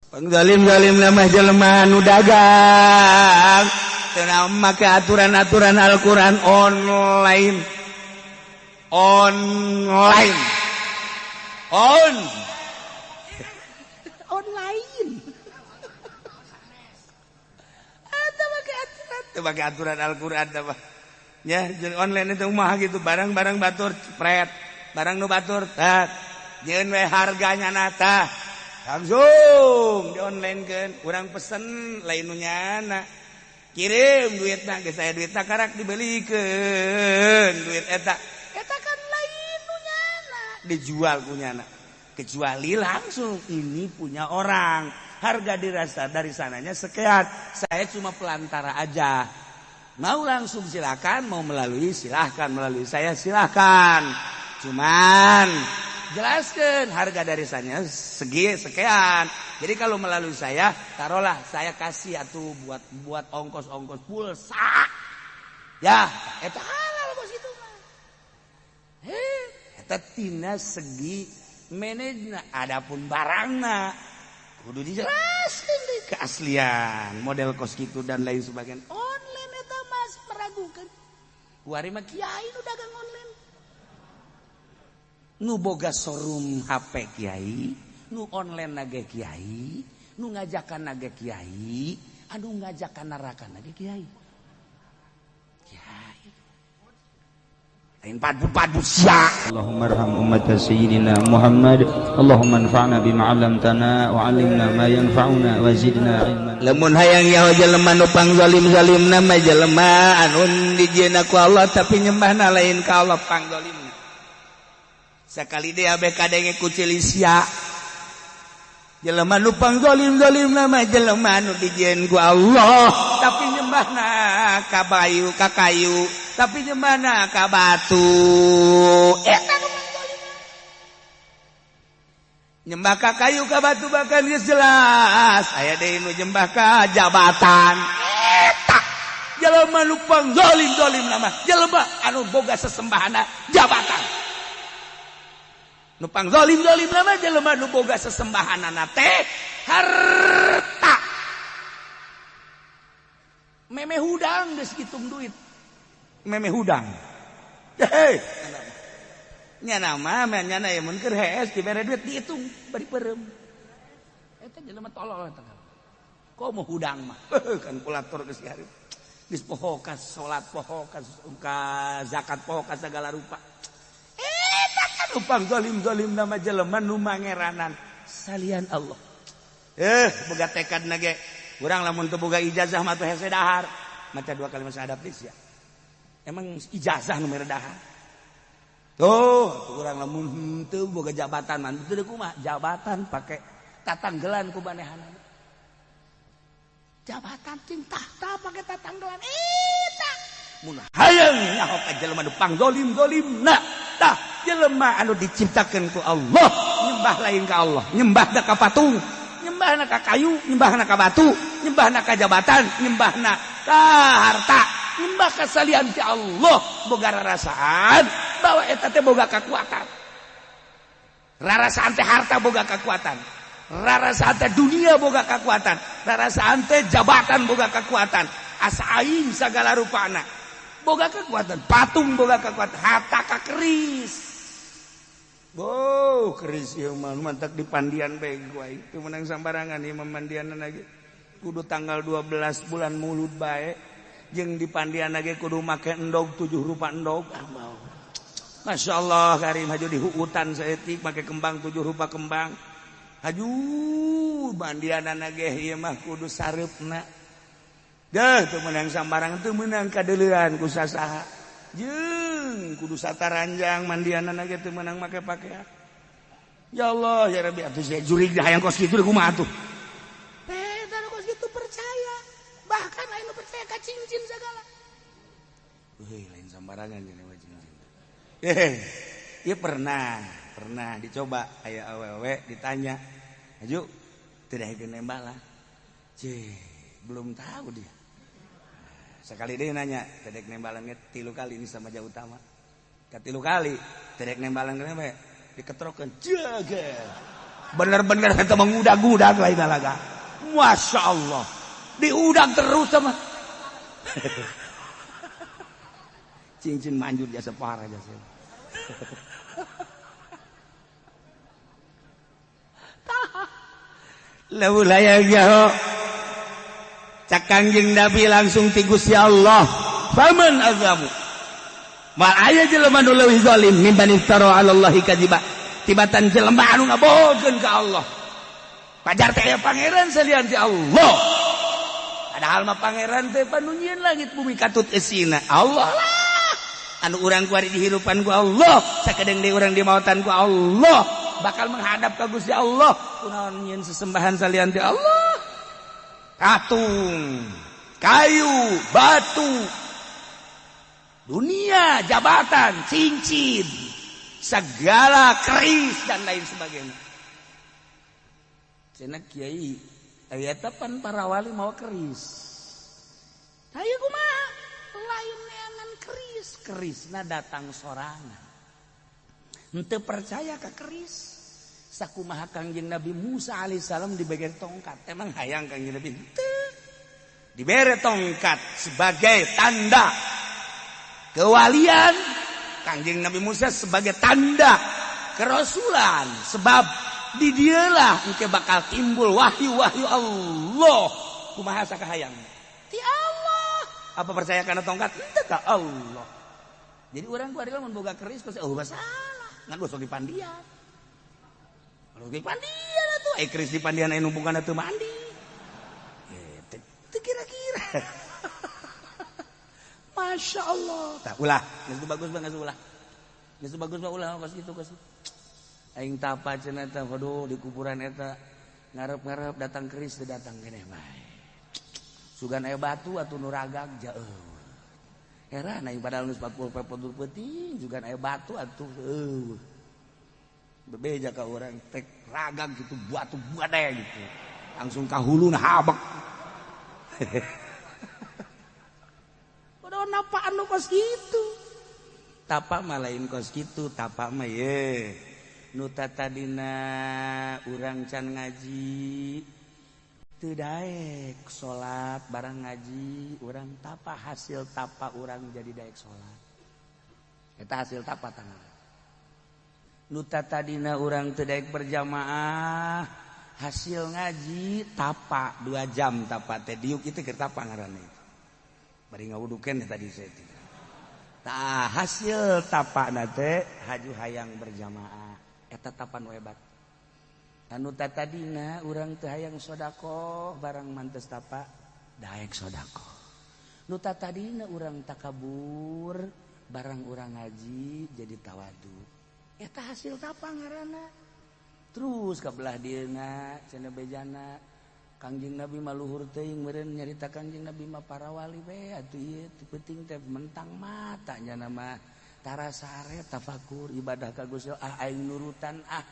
Pangzalim-zalim mah jelema nu dagang teu make aturan-aturan Al-Qur'an online. Online. On. Online. Eta make aturan, teu make aturan Al-Qur'an teh mah. Ya, jadi online itu mah gitu, barang-barang batur cepret, barang nu batur tat. Jeung we harganya nata. Langsung di online kan, urang pesen lain nu nyana. Kirim duitna geus aya duitna karak dibelikeun duit eta. Eta kan lain nu nyana, dijual ku nyana. Kecuali langsung ini punya orang. Harga dirasa dari sananya sekian. Saya cuma pelantara aja. Mau langsung silakan, mau melalui silahkan, melalui saya silahkan. Cuman jelaskan harga dari sananya segi sekian. Jadi kalau melalui saya, taruhlah saya kasih atau buat buat ongkos-ongkos pulsa. Ya, eta halal bos itu mah. Heh, eta tina segi manajna, adapun barangna kudu dijelaskan deh keaslian model kos gitu dan lain sebagainya. Online eta masih meragukan. Kuari mah kiai nu dagang online. Nu boga showroom HP kiai, nu online nage kiai, nu ngajakan nage kiai, anu ngajakan neraka nage kiai. Kiai. Lain padbu-padbu sia. Allahumma arham ummat sayyidina Muhammad. Allahumma anfa'na bima 'allamtana wa 'allimna ma yanfa'una wa zidna ilman. Lamun hayang nyaho jelema nu pangzalim-zalimna mah jelema anu dijieunna ku Allah tapi nyembahna lain ka Allah pangzalimna. Sakali deui abe kadenge ku cilisia. Jelema nu pangzalim-zalimna mah jelema anu dijieun ku Allah tapi nyembahna ka bayu ka kayu, tapi nyembahna ka batu. Eta nu pangzalimna. Nyembah ka kayu ka batu bahkan geus jelas. Aya deui nu nyembah ka jabatan. Eta jelema nu pangzalim-zalimna mah jelema anu boga sesembahana jabatan. Nu pangzalim-zalimna mah jelema nu boga sesembahanana teh harta. Meme hudang geus hitung duit. Meme hudang. Hei. Nyana mah nyana ya mun keur hees dibere duit dihitung bari peureum. Eta jelema tolol eta. Komo hudang mah kalkulator geus dihareup. Geus poho ka salat, poho ka zakat, poho ka sagala rupa. Eta kan nu pangzalim-zalimna mah jelema nu mangeranan salian Allah. Boga tekad na ge. Urang lamun teu boga ijazah mah teu hese dahar. Maca dua kalimat syahadat geus ya. Emang ijazah nu mere dahar. Tuh, urang lamun henteu boga jabatan mah teu kumaha? Jabatan pake tatanggelan ku manehanana. Jabatan ting tahta pake tatanggelan eta. Mun hayang nyaho ka jelema nu pangzalim-zalimna, tah jelema anu diciptakeun ku Allah, nyembah lain ka Allah, nyembahna ka patung, nyembahna ka kayu, nyembahna ka batu, nyembahna ka jabatan, nyembahna ka harta, nyembah ka salian ti Allah, boga rarasaan bahwa eta teh boga kekuatan. Rarasaan teh harta boga kekuatan. Rarasaan teh dunia boga kekuatan. Rarasaan teh jabatan boga kekuatan. Asa aing sagala rupana boga kekuatan, patung boga kekuatan, hatta ka keris. Boh, keris ieu mah mantak di pandian bae ku aing. Teu meunang sambarangan ieu mah mandianna ge. Kudu tanggal 12 bulan Mulud bae. Jeung di pandian ge kudu make endog 7 rupa endog. Ah mau. Masya Allah karim haju di hutan saeutik make kembang 7 rupa kembang. Haju mandianana ge ieu mah kudu sareupna. Deh teu meunang sambarang, teu meunang kadeuleuan ku sasaha. Jeung kudu sataranjang mandianana ge teu meunang make pakaian. Ya Allah ya Rabbi atuh sia jurig hayang kos kitu kumaha atuh. Eta nu kos kitu percaya. Bahkan aya nu percaya ka cincin segala. Heuh lain sambarangan cenah mah cincin. Ieu pernah pernah dicoba aya awewe ditanya, "Haju, tidak daekeun nembalan." Cih, belum tahu dia. Sekali dia nanya, tedek nembalan tilu kali ini sama jauh utama. Katilu kali, tedek nembalan kenapa? Diketrokeun, jaga. Bener-bener eta mengudag-udag lain laga. Masya Allah. Diudag terus sama. Cincin manjur jasa parah jasa. Lamun hayang nyaho cak Kangjeng Nabi langsung ti Gusti Allah. Faman azlamu. Mal aya jelema nu leuwih zalim mimman iftara 'ala Allahi kadziba. Tibatan jelema anu ngabohongkeun ka Allah. Pajar teh aya pangeran salian ti Allah. Padahal mah pangeran teh panu nyieun langit bumi katut eusina. Allah lah. Anu urang kuari dihirupan ku Allah, sakedeung deui urang dimautan ku Allah, bakal menghadap ka Gusti Allah. Kunaon nyieun sesembahan salian ti Allah? Katung, kayu, batu, dunia, jabatan, cincin, segala keris dan lain sebagainya. Cenah kiai, aya pan para wali mau keris. Hayu kumaha? Lain neangan keris, kerisna datang sorangan. Henteu percaya ka keris. Sakumaha Kangjeng Nabi Musa alaihissalam dibere tongkat. Emang hayang Kangjeng Nabi? Henteu. Dibere tongkat sebagai tanda kewalian Kangjeng Nabi Musa, sebagai tanda kerasulan, sebab di dialah engke bakal timbul wahyu-wahyu Allah. Kumaha sakahayang? Ti Allah. Apa percaya karena tongkat? Henteu ka Allah. Jadi urang ku ari lamun boga keris kos oh masalah. Ngan gosok di pandian. Kalau di pandian atuh keris di pandian aya numpungan atuh mandi. Teu kira-kira. Masya Allah. Tak ulah, geus bagus banget ulah. Geus bagus mah ulah kos kitu kos. Aing tapa cenah teh waduh di kuburan eta ngarep-ngarep datang keris teu datang keneh bae. Sugan aya batu atuh nu ragag jauh. Heran aing padahal geus 40 peuting sugan aya batu atuh eueuh. Bebeja ka urang tek ragag gitu batu badai gitu. Langsung ka huluna habek. Udah napaan nu kos kitu. Tapa mah lain kos kitu, tapa mah ye. Nu tadina urang can ngaji teu daek salat barang ngaji urang tapa, hasil tapa urang jadi daek salat. Eta hasil tapa tangan. Nu tadina urang teu daek berjamaah, hasil ngaji tapa 2 jam tapa teh diuk itu keur tapa ngaranna itu. Bari ngawudukeun tadi saya teh. Tah hasil tapana teh haju hayang berjamaah. Eta tapa nu hebat. Anu tadina urang teu hayang sedekah barang mantes tapa daek sedekah. Nu tadina urang takabur barang urang ngaji jadi tawadu. Eta hasil tapa ngaranna. Terus ka belah dieuna cenah bejana Kangjeng Nabi mah luhur teuing meureun nyarita Kangjeng Nabi mah para wali we atuh ieu teu penting teh mentang mata nya mah tara sare tafakur ibadah ka Gusti ah aing nurutan ah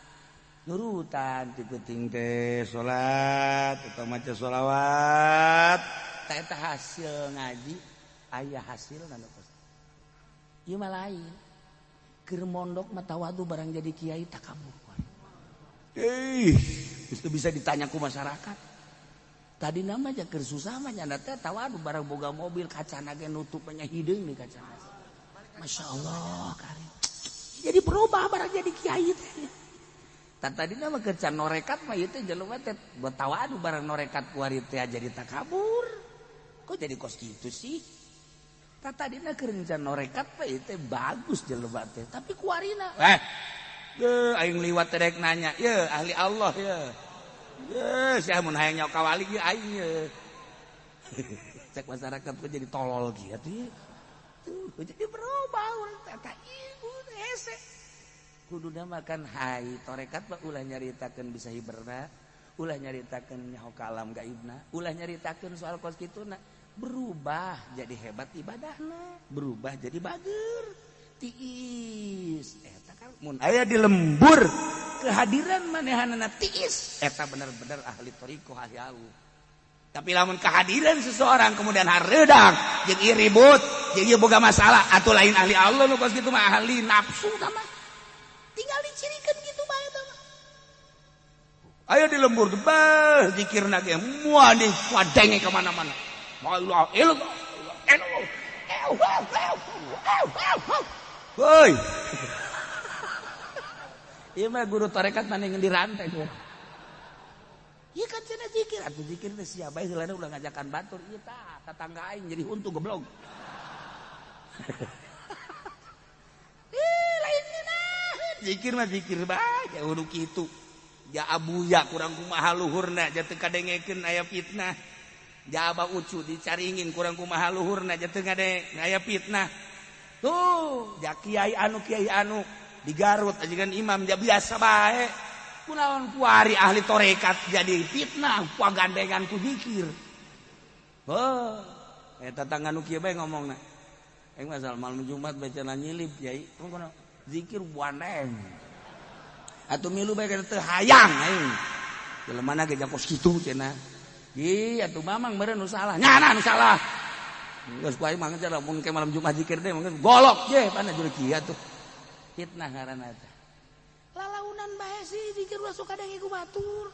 nurutan ti penting teh salat atau maca sholawat ta eta hasil ngaji aya hasilna nu kos ieu mah lain keur mondok mah tawadu barang jadi kiai takabur. Itu bisa ditanya ku masyarakat. Tadi nama aja keur susah mah nyanda teh tawadu barang boga mobil kacana ge nutupnya hideung di kacana. Masya Allah karim. Jadi berubah barang jadi kiai teh. Tadi nama keur can norekat mah ieu teh jelema teh tawadu barang norekat kuari teh jadi takabur. Kok jadi kos kitu sih? Tadina keur can norekat mah ieu teh bagus jelema teh, tapi kuarina aing liwat teh rek nanya, ye ahli Allah ye. Ye sia mun hayang nyawa ka wali ye aing ye. Cek masyarakat kok jadi tolol gitu ye. Tuh jadi berubah urang teh eta ibu hese. Kuduna makan hai torekat mah ulah nyaritakeun bisa hiberna, ulah nyaritakeun nyaho ka alam gaibna, ulah nyaritakeun soal kos kituna. Berubah jadi hebat ibadahna, berubah jadi bager. Tiis eta kan mun aya di lembur kehadiran manehanana tiis eta bener-bener ahli thariqah ahli Allah. Tapi lamun kehadiran seseorang kemudian hareudang jeung ieu ribut jeung ieu boga masalah atuh lain ahli Allah nu kos kitu mah ahli nafsu tah mah. Tinggal dicirikan gitu bae tah mah. Ayo di lembur tuh bah zikirna ge moal di wadenge ka mana-mana. La ilaha illallah. Woi. Ieu mah guru tarekat mana yang dirantai tuh. Ieu kan cenah zikir atuh zikir teh sia bae heulana ulah ngajakan batur ieu tah tatangga aing jadi huntu goblok. Ih lain ngeunaheun zikir mah zikir bae kudu kitu. Ja abuya kurang kumaha luhurna ja teu kadengekeun aya fitnah. Ja abah ucu dicaringin kurang kumaha luhurna ja teu ngadeng aya fitnah. Tuh ja kiai anu di Garut ajengan imam ja biasa bae. Kunaon kuari ahli torekat jadi fitnah ku gandengan ku zikir. Heuh, eta tangga nu kieu bae ngomongna. Aing mah malam Jumat baca nyilip kiai, kunaon zikir buaneng. Atuh milu bae teu hayang aing. Jelema ge kos kitu cenah. Ih atuh mamang meureun nu salah. Nyana nu salah. Geus ku aing mah geus lamun ke malam Jumat zikir teh mungkin golok ye pana juru kieu atuh. Fitnah ngaranna teh. Lalaunan bae sih zikir ulah sok kadang ku batur.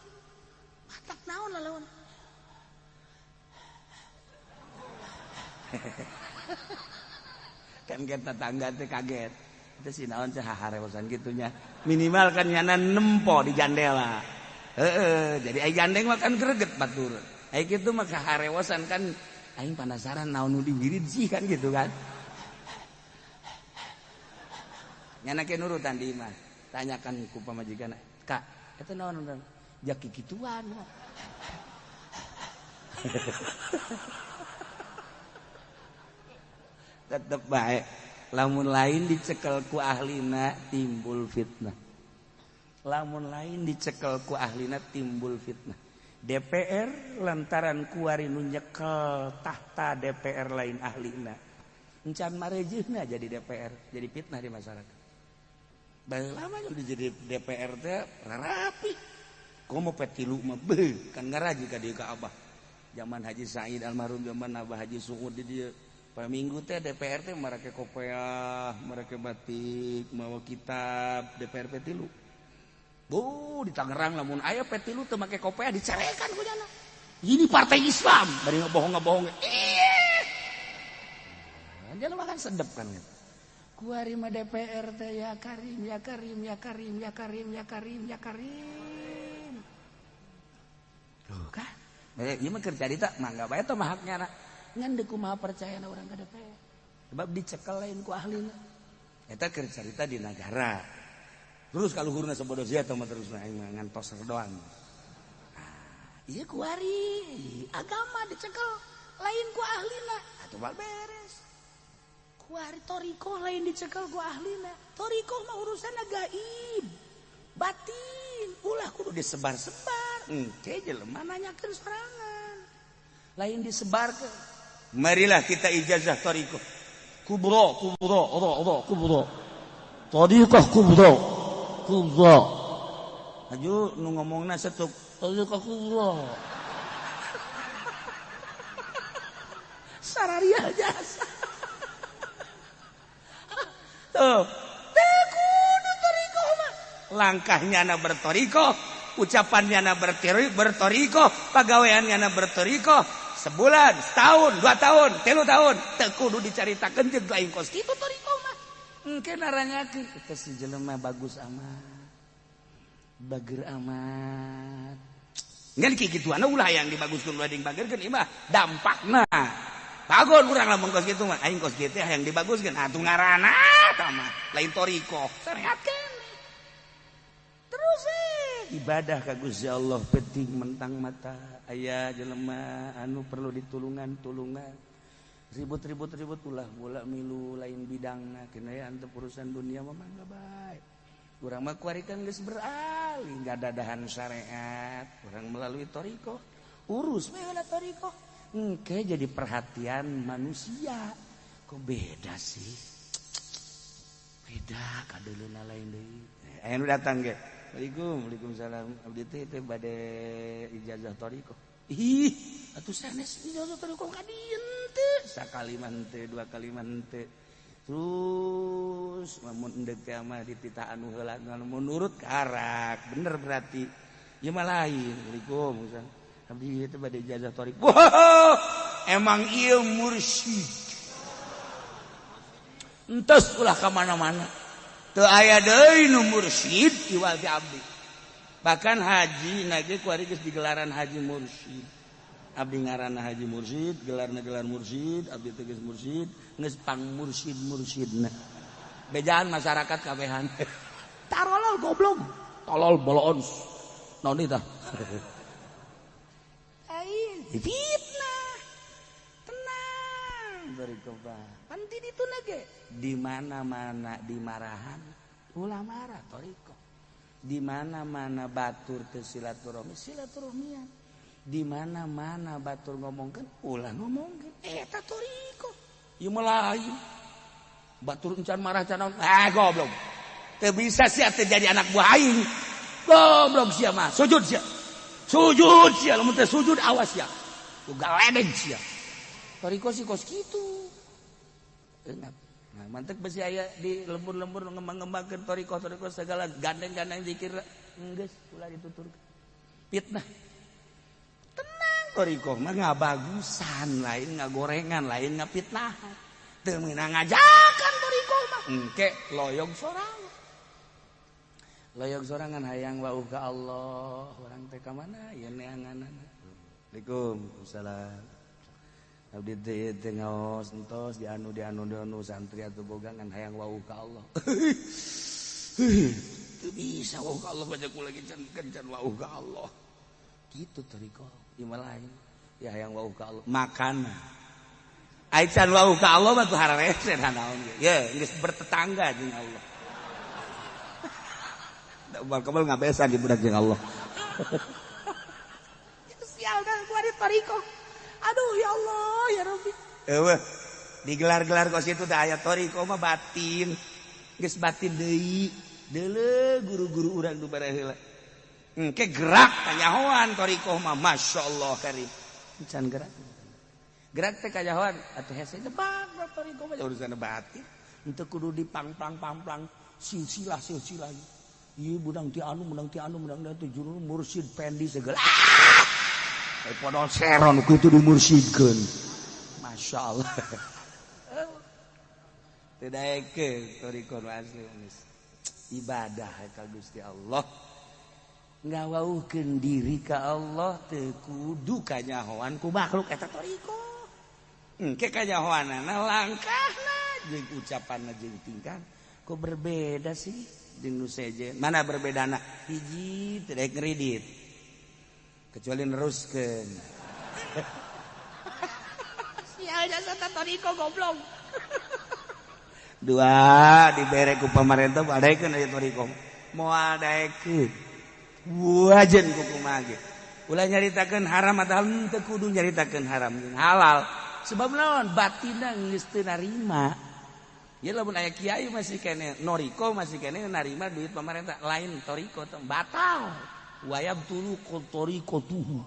Matak naon lalaun. Kan kita tetangga teh kaget. Itu si naon cah harewosan gitunya. Minimal kan nyana nempo di jandela. Heeh, jadi ai gandeng mah kan greget batur. Ai kitu mah kaharewosan kan aing penasaran naon nu diwirid sih kan gitu kan. Nyana ke nurutan di imah. Tanyakan ku pamajikan, "Kak, eta naon urang?" Ja kikituan. Tetep bae. Lamun lain dicekel ku ahlina timbul fitnah. Lamun lain dicekel ku ahlina timbul fitnah. DPR lantaran kuari nu nyekel tahta DPR lain ahlina. Encan marejeuhna jadi DPR, jadi fitnah di masyarakat. Baheula mah udah jadi DPR teh rapi. Komo petilu mah beuh kan ngaraji ka dieu ka Abah. Zaman Haji Said almarhum, zaman Abah Haji Suud di dieu. Minggu teh DPR teh marake kopeah, marake batik, mawa kitab DPR P3. Bu, di Tangerang lamun aya P3 teu make kopeah dicarekan ku jana. Ini partai Islam, bari ngebohong-ngebohong. Ih. Jelema kan sedep kan gitu. Kuari mah DPR teh ya Karim, ya Karim, ya Karim, ya Karim, ya Karim, ya Karim. Tuh kan. Ieu mah keur carita mangga bae teh mah haknya. Ngan deuk kumaha percaya na urang ka DPR. Sebab dicekel lain ku ahlina. Eta keur carita di nagara. Terus kaluhurna sabodo sia teh mah terusna aing mah ngantos doang. Nah, ieu kuari agama dicekel lain ku ahlina. Atuh bal beres. Kuari torikoh lain dicekel ku ahlina. Torikoh mah urusan gaib. Batin ulah kudu disebar-sebar. Engke jelema nanyakeun sorangan. Lain disebarkeun. Marilah kita ijazah thariqah. Kubra, kubra, ro, ro, kubra. Thariqah kubra. Kubra. Aju nu ngomongna setuk thariqah kubra. Sararia jasa. Tuh, teu kudu thariqah mah. Langkahnya na berthariqah, ucapannya na berthariqah, pagaweannya na berthariqah. Sebulan, setahun, 2 tahun, 3 tahun, teu kudu dicaritakeun jeung lain kos kitu thariqah mah. Engke naranyakeun eta si jelema bagus amat. Bager amat. Ngan kikituanna ulah hayang dibaguskeun ulah dibagerkeun ieu mah dampakna. Bagon urang lamun kos kitu mah, aing kos kitu hayang dibaguskeun atuh ngaranna eta mah lain thariqah. Syariat keneh. Terus ibadah ka Gusti Allah penting mentang mata. Aya jelema anu perlu ditulungan tulungan ribut-ribut-ribut ulah bola milu lain bidangna kena ya antep urusan dunia mah mangga bae. Urang mah kuari kan geus beralih ngadadahan syariat, urang melalui thariqah. Urus we heula thariqah. Engke jadi perhatian manusia. Kok beda sih? Beda kadeuleuna lain deui. Aya nu datang ge. Waalaikum, waalaikumsalam. Abdi teh bade ijazah thariqah. Ih, atuh sanes ijazah thariqah ka dieu teu. Sakali mah henteu, 2 kali mah henteu. Terus lamun endek teh mah dititah anu heula mun nurut karak, bener berarti. Ieu mah lain. Assalamualaikum. Abdi itu bade ijazah thoriqoh. Wow, emang ieu mursyid. Entos ulah ka mana-mana. Teu aya deui nu mursyid iwal ti abdi. Bahkan haji nage kuari geus digelaran haji mursyid. Abdi ngaranna haji mursyid, gelarna gelar mursyid, abdi teh geus mursyid, geus pang mursyid mursyidna. Bejaan masyarakat kabehan. Tarolol goblok. Tolol boloon. Naon ieu tah? Ai, fitnah. Tenang berikoba. Pan di ditu ge. Di mana-mana dimarahan, ulah marah thoriqoh. Di mana-mana batur teu silaturahmi, silaturahmian. Di mana-mana batur ngomongkeun, ulah ngomongkeun. Eta thoriqoh. Ieu mah lain. Batur encan marah can naon. Ah goblok. Teu bisa sia teu jadi anak buah aing. Goblok sia mah. Sujud sia. Sujud sia, lamun teu sujud awas sia. Ku galedeg sia. Thoriqoh sih kos kitu. Enak. Nah, mantek besi aya di lembur-lembur ngembang-ngembangkeun thoriqoh-thoriqoh segala gandeng-gandeng zikir geus ulah dituturkeun. Fitnah. Tenang thoriqoh mah ngabagusan, lain ngagorengan, lain ngapitnahan. Teu meunang ngajakan thoriqoh mah. Engke loyog sorangan. Loyog sorangan hayang wauh ka Allah, urang teh ka mana ieu neanganana. Assalamualaikum. Wassalam. Abdi teh teh ngaos entos di anu di anu di anu santri atuh boga ngan hayang wauh ka Allah. Teu bisa wauh ka Allah baca ku lagi can kencan wauh ka Allah. Kitu thoriqoh ieu mah lain. Ya hayang wauh ka Allah makana. Ai can wauh ka Allah mah tuh hararese naon ge. Ye geus bertetangga jeung Allah. Da ubar kebel ngabesan di budak jeung Allah. Sial dah gua di thoriqoh. Aduh ya Allah ya Rabbi. Eueuh digelar-gelar kos itu teh aya thoriqoh mah batin. Geus batin deui. Deuleu guru-guru urang nu bareheula. Engke gerak kanyahoan thoriqoh mah masyaallah karim. Can gerak. Gerak teh kanyahoan atuh hese jebak thoriqoh mah urusan batin. Henteu kudu dipangplang-pangplang silsilah-silsilah. Ieu budang ti anu, budang ti anu, budang ti juru mursyid pendi segala. Ah! Podol seron ku itu dimursyidkeun. Masya Allah. Teu daekeun thoriqoh nu asli geus. Ibadah ka Gusti Allah. Ngawauhkeun diri ka Allah teu kudu kanyahoan ku makhluk eta thoriqoh. Engke kanyahoanana langkahna jeung ucapanna jeung tingkah kok berbeda sih jeung nu sejen. Mana berbedana? Hiji teu daek ngeridit. Kecuali neruskeun. Sial jasa thoriqoh goblok. Dua dibere ku pamarentah daekeun aya thoriqoh. Moal daekeun. Wajen ku kumaha ge. Ulah nyaritakeun haram atawa henteu kudu nyaritakeun haram jeung halal. Sebab naon batinna geus teu narima. Ya lamun aya kiai masih kene noriko masih kene narima duit pemerintah lain thoriqoh teh batal. Wayab tulu thoriqotuhu.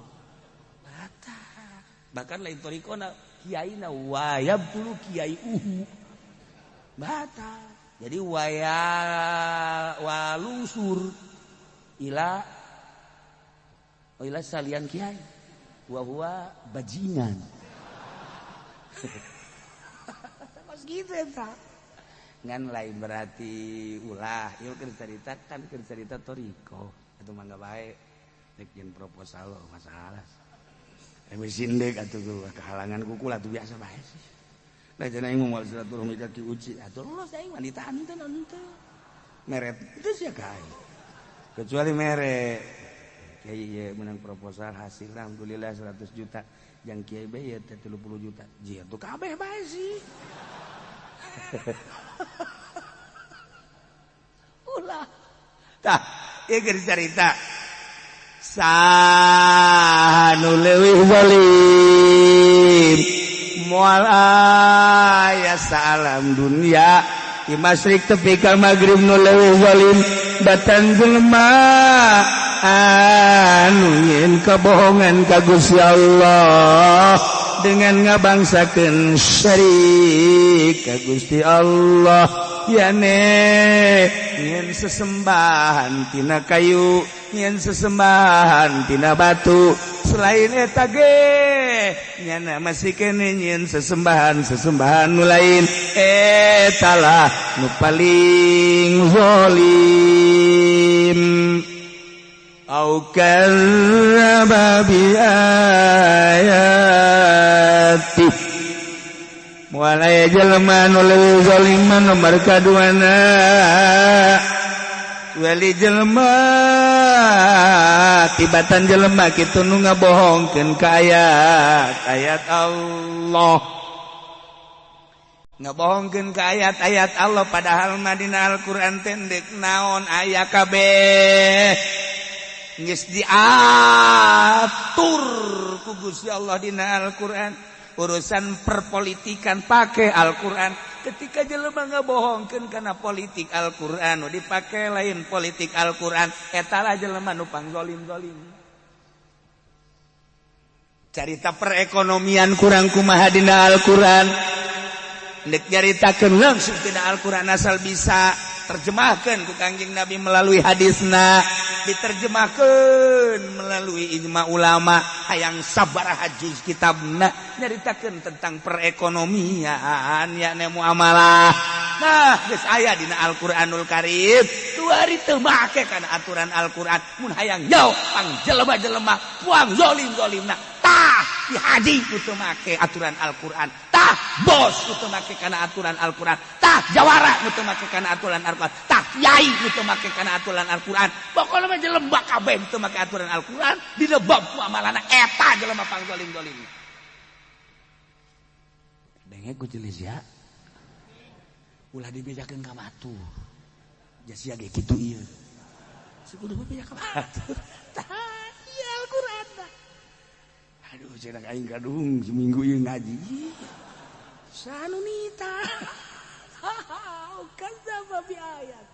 Batal. Bahkan lain thoriqoh na kiai na wayab tulu kiai uhu. Batal. Jadi waya walungsur ila ila salian kiai wa huwa bajingan. Kos gitu eta. Ngan lain berarti ulah ieu keur carita kan keur carita thoriqoh atuh mangga bae rek jeung proposal masalah. Emisi ndek atuh kehalangan kuku lah tuh biasa bae sih. Nah cenah aing moal silaturahmi ka Ki Uci atuh lulus aing mah ditahan teu meret itu sia ka aing. Kecuali mere kiai ieu menang proposal hasil alhamdulillah 100 juta yang kiai bae ieu teh 30 juta. Jia tuh kabeh bae sih. Ulah. Tah, ieu keur carita. Saha nu leuwih zalim moal aya salam dunia di masyrik tepi ka magrib nu leuwih zalim batan jelema anu nyieun kabohongan ka Gusti Allah dengan ngabangsakeun syirik ka Gusti Allah, yane nyieun sesembahan tina kayu, nyieun sesembahan tina batu. Selain eta ge nyana masih kene nyieun sesembahan-sesembahan nu lain, eta lah nu paling zalim. Au kadzdzaba bi ayati, moal aya jelema nu leuwih zalim nomor kaduana wali jelema tibatan jelema kitu nu ngabohongkeun ka ayat-ayat Allah, ngabohongkeun ka ayat-ayat Allah, padahal mah dina Al-Qur'an teh deuk naon aya kabeh geus diatur ku Gusti Allah dina Al-Qur'an. Urusan perpolitikan pakai Al-Qur'an. Ketika jelema ngabohongkeun kana politik Al-Qur'an, nu dipake lain politik Al-Qur'an, eta lah jelema nu pangzolim-zolim. Carita perekonomian kurang kumaha dina Al-Qur'an, nek nyaritakeun langsung dina Al-Qur'an asal bisa terjemahkan ku Kangjeng Nabi melalui hadisna, diterjemahkan melalui ijma ulama, hayang sabaraha juz kitabna nyaritakeun tentang perekonomian yakni muamalah. Nah, geus aya dina Al-Qur'anul Karim, tuari teu make kana aturan Al-Qur'an. Mun hayang jauh pang jelema-jelema puang zolim-zolimna, tah di haji ku teu make aturan Al-Qur'an, tah bos ku teu make kana aturan Al-Qur'an, tah jawara ku teu make kana aturan Al-Qur'an, tah kiai ku teu make kana aturan Al-Qur'an. Pokona mah jelema kabeh teu make aturan Al-Qur'an dina bab muamalahna, eta jelema pang zolim-zolim. Denge ku jelis ya, ulah dibejakeun ka batur, sia ge kitu ieu sekudu beja ka batur. Tah ieu Al-Qur'an tah. Aduh, cenah aing kadung seminggu ieu ngaji sanunita kadzdzaba bi ayat.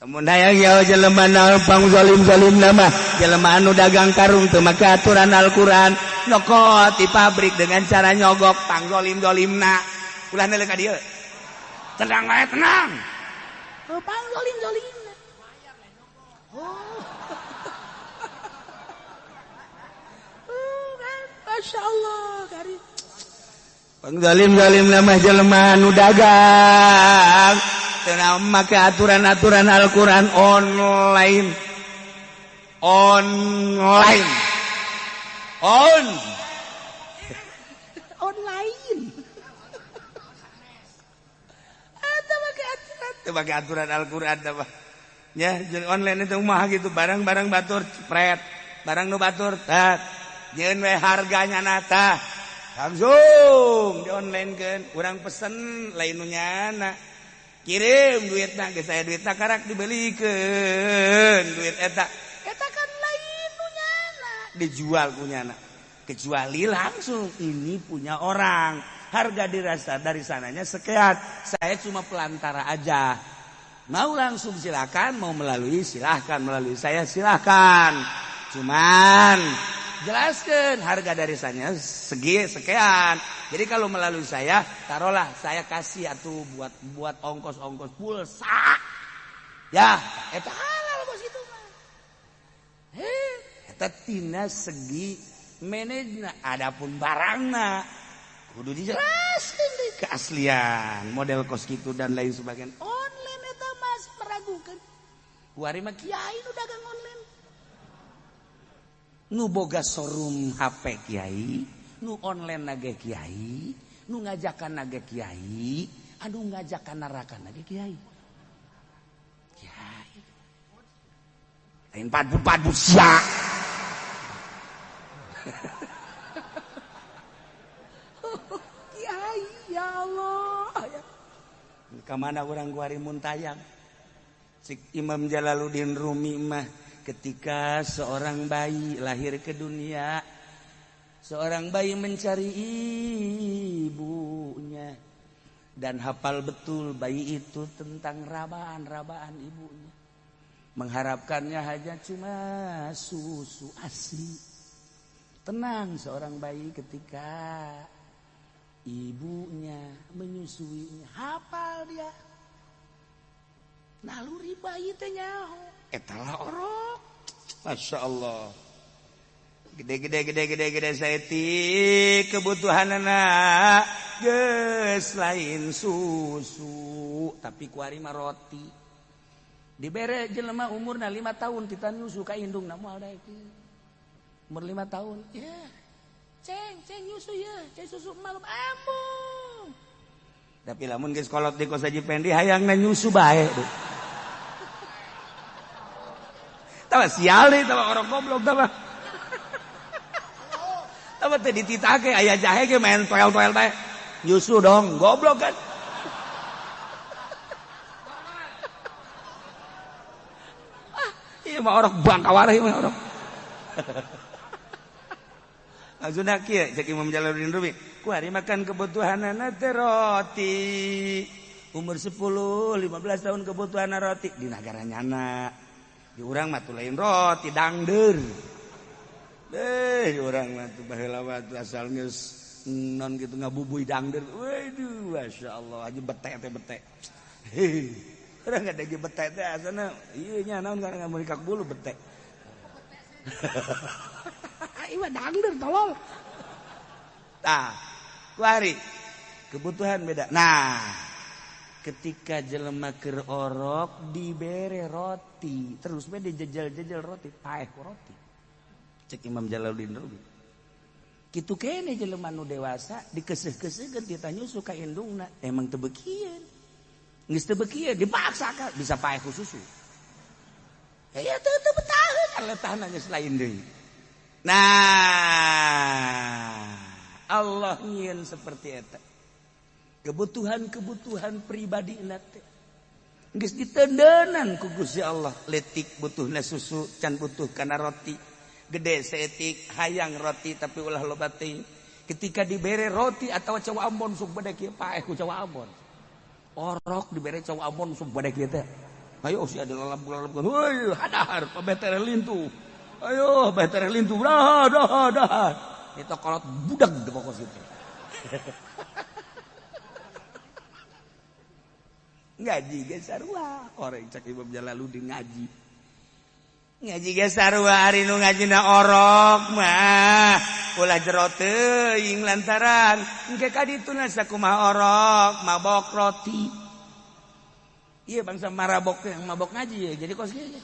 Mun hayang ya jelema naon pang zalim-zalim mah, jelema anu dagang karung teu make aturan Al-Qur'an, nyokot di pabrik dengan cara nyogok, pang zalim-zalimna. Ulah neuleuh ka dieu. Tenang wae, tenang. Oh, pang zalim-zalimna. Oh. Masya Allah, kari. Pang zalim-zalim mah jelema anu dagang teu make aturan-aturan Al-Qur'an, online. Online. On. Online. Eta make aturan, teu make aturan Al-Qur'an teh mah. Ya, jeung online itu mah gitu, barang-barang batur cepret, barang nu batur tat. Nyeun we harganya nata. Langsung di online keun, urang pesen lain nu nyana. Kirim duitna geus aya duitna karak dibelikeun duit eta. Eta kan lain nu nyana, dijual ku nyana. Kecuali langsung ini punya orang. Harga dirasa dari sananya sekian. Saya cuma pelantara aja. Mau langsung silakan, mau melalui silahkan, melalui saya silahkan. Cuman jelaskan harga dari sananya segi sekian. Jadi kalau melalui saya, taruhlah saya kasih atuh buat ongkos-ongkos pulsa. Ya, eta halal bos itu mah. Eta tina segi manajna, adapun barangna kudu dijelaskan deh keaslian model kos gitu dan lain sebagainya. Online eta masih meragukan. Kuari mah kiai nu dagang online. Nu boga showroom HP kiai, nu online nage kiai, nu ngajakan nage kiai, anu ngajakan neraka nage kiai. Kiai. Lain padu-padu sia. Kiai, ya Allah. Ka mana urang kuari muntayang? Cik Imam Jalaluddin Rumi mah ketika seorang bayi lahir ke dunia, seorang bayi mencari ibunya dan hafal betul bayi itu tentang rabaan-rabaan ibunya. Mengharapkannya hanya cuma susu asli. Tenang seorang bayi ketika ibunya menyusuinya, hafal dia. Naluri bayi teh nyaho. Eta lah orok. Masya Allah. Gede-gede gede-gede gede saeutik kebutuhanana geus lain susu tapi kuari mah roti. Dibere jelema umurna 5 tahun tita nyusu ka indungna moal daek. Umur 5 tahun, ya. Ceng, ceng nyusu ya, ceng susu malum ambung. Tapi lamun geus kolot di kos Haji Pendi hayangna nyusu bae. Tah sial deui tah orang goblok tah. Tah teh dititake aya jahe ge main toel-toel bae. Nyusu dong, goblok kan. Ah, ieu mah orok bangkawareh mah orok. Maksudna kieu cek Imam Jalaluddin Rumi, kuari makan kebutuhanana teh roti. Umur 10, 15 tahun kebutuhanna roti di nagara nyana. Di urang mah tuh lain roti dangdeur. Di urang mah tuh baheula mah tuh asal geus non gitu ngabubui dangdeur. Waduh, masyaallah aja bete teh bete. Heuh. Urang ngadege bete teh asana ieu nya naon karena ngamurikak bulu bete. Ieu dangdeur tolol. Tah, kuari kebutuhan beda. Nah, ketika jelema keur orok dibere roti, terus we dijejel-jejel roti, paeh ku roti. Cek Imam Jalaluddin Rumi. Kitu kene jelema nu dewasa dikeuseuh-keuseuhkeun tita nyusu ka indungna, emang teu beukieun. Geus teu beukieun dipaksa ka bisa paeh ku susu. Ya teu teu betaheun letahna geus lain deui. Nah, Allah nyieun seperti eta. Kebutuhan-kebutuhan pribadi teh geus ditendenan ku Gusti Allah. Letik butuhna susu, can butuh kana roti. Gede saeutik hayang roti tapi ulah loba teuing. Ketika dibere roti atawa cau ambon sok bade kieu paeh ku cau ambon. Orok dibere cau ambon sok bade kieu teh. Ayo si ada lalap-lalap. Heuy, hadahar pabetere lintu. Ayo betere lintu. Dah dah dah. Itu kolot budak di pokok situ. Ngaji ge sarua, orang cek Imam Jalaluddin ngaji. Ngaji ge sarua ari nu ngajina orok mah ulah jero teuing lantaran engke ka dituna sakumaha orok mabok roti. Iya bangsa marabok yang mabok ngaji ya, jadi kos kieu.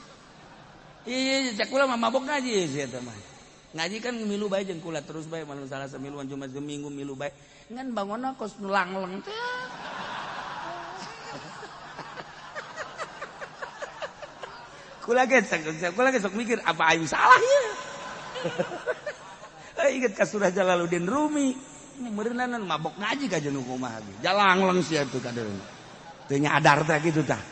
Iya cek kula mah mabok ngaji sih eta mah. Ngaji kan milu bae jeung kula terus bae malam Salasa miluan Jumat Minggu milu bae. Ngan bangonna kos nu langleng teh. Kula ge sok mikir apa aing salah ya. Inget ka surah Jalaluddin Rumi, meureunana mabok ngaji ka jeung kumaha ge. Jalangleng sia teh kadeung. Teu nyadar teh kitu tah.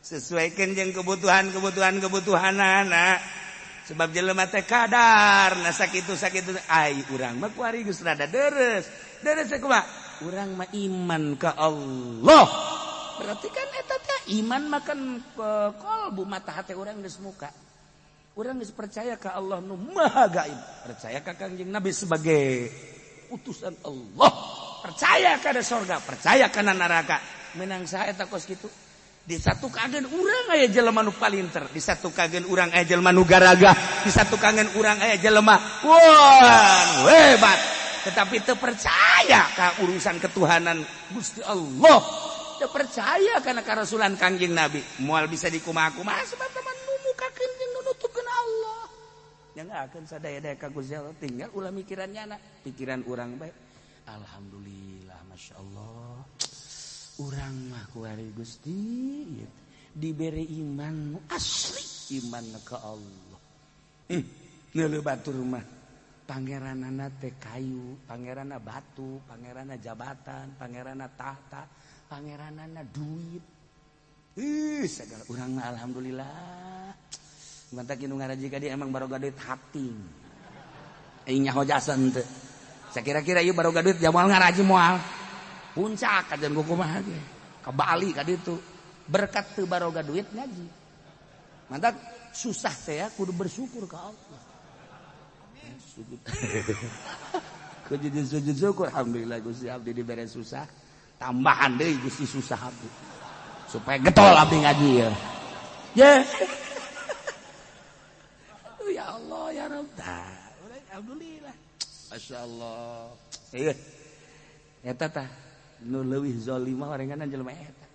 Sesuaikan jeung kebutuhan-kebutuhan kebutuhanana. Sebab jelema teh kadar, nah sakitu-sakitu ai urang mah kuari geus rada deres. Deres teh kumaha? Urang mah iman ka Allah. Berarti kan eta teh iman makan kolbu mata hati urang geus muka. Urang geus percaya ka Allah nu Maha Gaib, percaya ka Kangjeng Nabi sebagai utusan Allah, percaya kana sorga, percaya kana neraka. Menang saha eta kos kitu? Di satu kagen urang aya jelema nu palinter, di satu kagen urang aya jelema nu garagah, di satu kagen urang aya jelema wah hebat, tetapi teu percaya ka urusan ketuhanan Gusti Allah. Percaya karena karasulan Kangjeng Nabi moal bisa dikumaha-kumaha sebab teman numukakeun jeung nutupkeun Allah. Nya akan sadaya-daya ka Gusti Allah tinggal ulah mikirannya anak pikiran urang bae. Alhamdulillah masyaallah. Urang mah kuari Gusti dibere iman asli iman ka Allah. Neuleuh batur mah pangeranana teh kayu, pangeranna batu, pangeranna jabatan, pangeranna tahta, pangeranana duit. Segala urang mah alhamdulillah. Mantak nu ngaraji ka dia emang baroga duit hati. Aing nyaho jasan teu. Sakira-kira ieu baroga duit jamal ngaraji moal. Puncak kajian kumaha ge. Ka Bali ka ditu. Berkat teu baroga duit ngaji. Mantap susah teh ya kudu bersyukur ka Allah. Sujud. Kudu sujud syukur alhamdulillah Gusti abdi dibere susah. Tambahan deui Gusti susah abdi. Supaya getol abdi ngaji ya. Ya. Ya Allah ya Rabb. Alhamdulillah. Masya Allah. Iya. Eta tah nu leuwih zalimah orenganan jelema eta.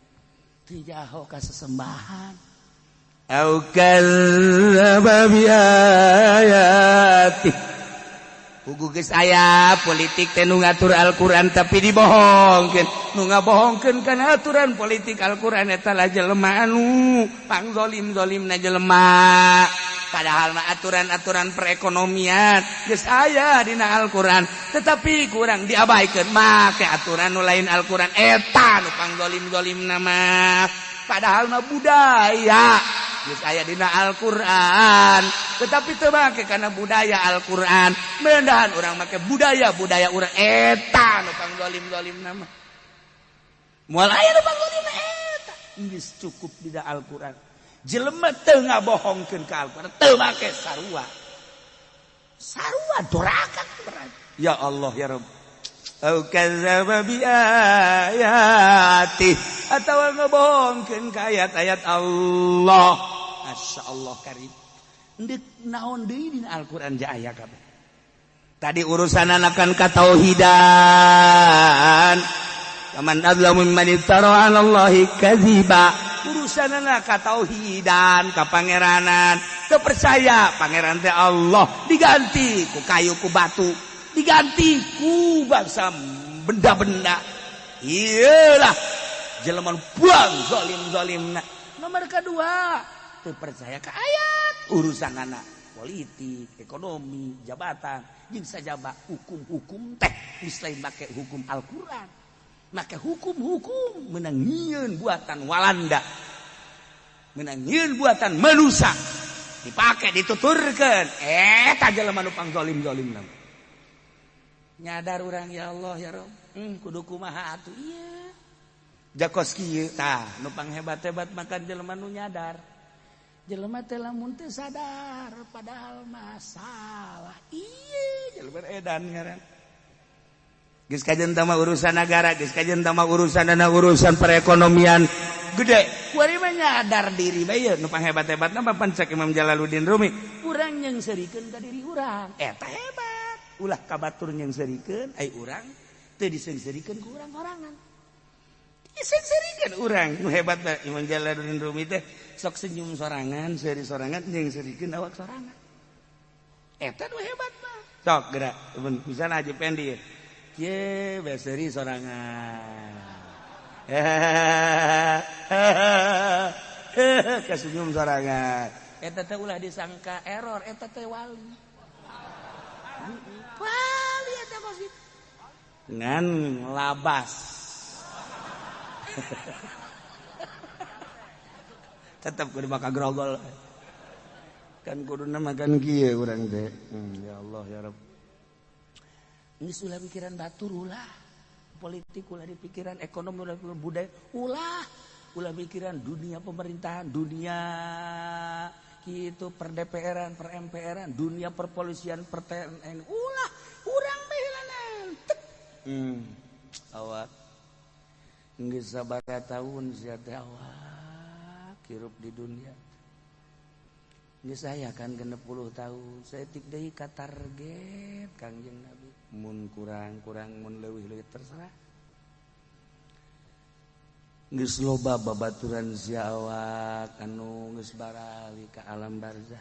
Teu jaho ka sesembahan. Au kadzdzaba bi ayati. Pugu geus aya politik teh nu ngatur Al-Qur'an tapi dibohongkeun. Nu ngabohongkeun kana aturan politik Al-Qur'an eta lah jelema anu pangzolim-zolimna jelema. Padahal mah aturan-aturan perekonomian geus aya dina Al-Qur'an, tetapi kurang diabaikeun make aturan nu lain Al-Qur'an eta nu pangzolim-zolimna mah. Padahal mah budaya geus aya dina Al-Qur'an, tetapi teu make kana budaya Al-Qur'an. Mendahan urang make budaya-budaya urang eta nu pangzolim-zolimna mah. Moal aya nu pangzolimna eta. Geus cukup dina Al-Qur'an. Jelema teu ngabohongkeun ka Al-Qur'an, teu make sarua. Sarua doraka berarti. Ya Allah ya Rabb. Au kadzdzaba bi ayati atawa ngabohongkeun ka ayat-ayat Allah. Masyaallah karim. Deuk naon deui dina Al-Qur'an ja aya kabeh. Tadi urusan anakan katauhidan. Faman adzlamu mimman iftara 'ala Allahi kadziba. Urusanana katauhidan, kapangeranan. Teu percaya pangeran teh Allah, diganti ku kayu ku batu, diganti ku bangsa benda-benda. Iyalah jelema buang zalim-zalimna. Nomor kedua, teu percaya ka ayat urusanana politik, ekonomi, jabatan, jeung sajaba hukum-hukum teh geus lain make hukum Al-Qur'an. Maka hukum-hukum menang nyieun buatan Walanda, menang nyieun buatan manusia, dipakai dituturkeun. Eta jelema nu pangzolim-zolimna. Nyadar urang ya Allah ya Rabb, kudu kumaha atuh ieu. Jakos kieu tah nu panghebat-hebat makan jelema nu nyadar. Jelema teh lamun teu sadar padahal masalah. Ieu jelema edan ngaran. Geus kajen tama urusan negara, geus kajen tama urusan dana urusan perekonomian gede. Kuari mah nyadar diri bae ye nu panghebat-hebatna mah pancak Imam Jalaluddin Rumi. Urang nyeungseurikeun ka diri urang. Eta hebat. Ulah ka batur nyeungseurikeun ai urang teu diseungseurikeun ku urang sorangan. Diseungseurikeun urang nu hebat mah Imam Jalaluddin Rumi teh sok senyum sorangan, seuri sorangan nyeungseurikeun awak sorangan. Eta nu hebat mah. Sok geura, misalna Haji Pendi ye. Ye, beseri sorangan. Kesenyum sorangan. Eta teh ulah disangka error, eta teh wali. Wali eta kos kitu. Ngan labas. Tetep kudu bakal grogol. Kan kuduna makan kieu urang teh. Ya Allah ya Rabb. Geus ulah pikiran batur ulah, politik ulah dipikiran, ekonomi ulah pikiran, budaya ulah, ulah pikiran dunia pemerintahan, dunia kitu per DPR-an, per MPR-an, dunia perpolisian, per TNI, ulah, urang bae heulanan. Awak geus sabaraha taun sia teh awak hirup di dunia. Geus aya kan 60 tahun, saeutik deui ka target Kangjeng Nabi. Mun kurang-kurang mun leuwih-leuwih terserah. Geus loba babaturan sia awak anu geus barali ka alam barzah.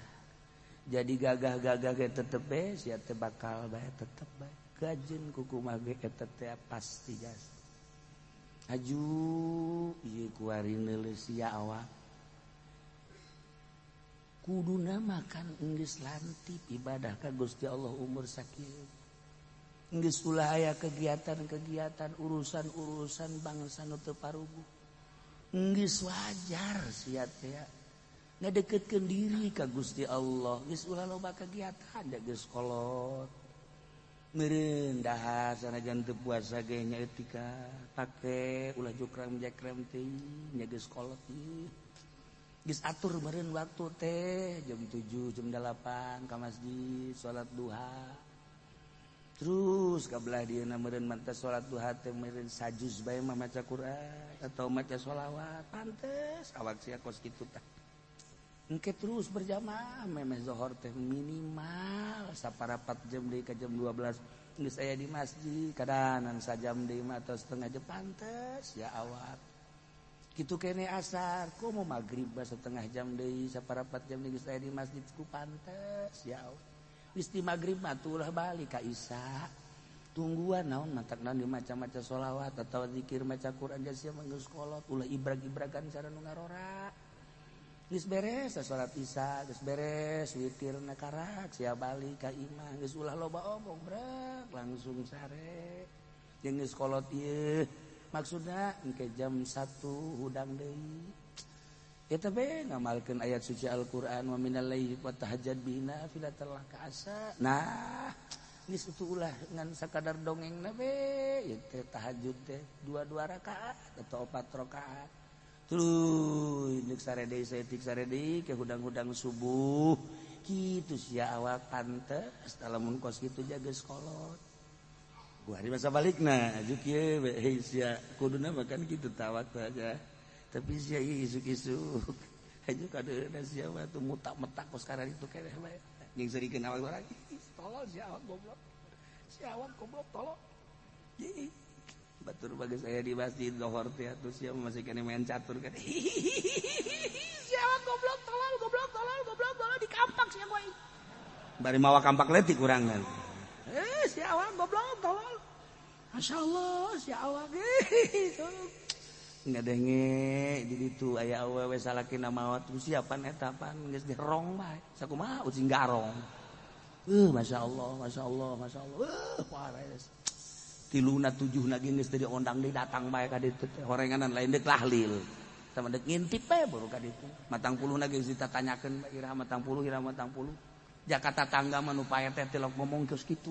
Jadi gagah-gagah ge tetep bae sia teh bakal bae tetep bae. Gajeun ku kumaha ge eta teh pasti jas. Aju ieu kuari neuleus sia awak. Kuduna makan geus lantip ibadah ka Gusti Allah umur sakieu. Geus ulah aya kegiatan-kegiatan urusan-urusan bangsa nu teu paruguh. Geus wajar sia teh ngadeukeutkeun diri ka Gusti Allah. Geus ulah loba kegiatan da geus kolot. Meureun dahar sanajan teu puasa ge nya etika pake ulah jukrang jekrem teuing nya geus kolot ieu. Geus atur meureun waktu teh jam 7 jam 8 ka masjid salat duha. Terus ka belah dieuna meureun mah teh salat duha teh meureun sajuz bae mah maca Quran atau maca sholawat pantes awak sia kos kitu tah. Engke terus berjamaah memeh zohor teh minimal saparapat jam deui ka jam 12 geus aya di masjid kadanan sajam deui mah atau setengah jam pantes ya awak. Kitu kene asar komo magrib ba setengah jam deui saparapat jam deui geus aya di masjid ku pantes ya awak. Geus di magrib mah ulah balik ka isya. Tungguan naon matak naon di maca-maca sholawat atawa zikir maca Quran geus sia mah geus kolot ulah ibrag-ibragan cara nu ngarora. Geus beres salat isya, geus beres witirna karak sia balik ka imah geus ulah loba omong brek langsung sare. Jeung geus kolot ieu maksudna engke jam 1 hudang deui. Eta be ngamalkeun ayat suci Al-Qur'an wa minal laili fatahajjad bihi nafilatan laka asa. Nah, geus utuh ulah ngan sakadar dongengna be ieu teh tahajud teh dua-dua rakaat atau 4 rakaat. Terus nek sare deui saeutik sare deui ke hudang-hudang subuh kitu sia awak pantes lamun kos kitu jaga sekolot. Gua hari masa balikna aju kieu we hei sia kuduna mah kan kitu tawak saja. Tapi sia isuk-isuk aju kadeuna sia mah tuh mutak-metak kos karar itu keneh bae. Jeung seurikeun awak urang tolol sia awak goblok. Sia awak goblok tolol. Ih. Batur bagus saya di masjid lohor teh atuh sia masih kene main catur kan. Sia goblok tolol goblok tolol goblok tolol di kampak sia boy. Bari mawa kampak leutik urang kan. Sia goblok tolol. Masyaallah sia awak. Ngadenge di ditu aya awewe salakina maot siapan eta pan geus dirong bae. Sakumaha ucing garong. Masyaallah masyaallah masyaallah. Pares. Tiluna tujuhna ge geus teu diondang deui datang bae ka ditu teh horenganan lain deuk tahlil sama deuk ngintip bae baru ka ditu matang puluhna geus ditatanyakeun iraha matang puluh iraha matang puluh Jakarta tangga mah nu pae teh tilok ngomong geus kitu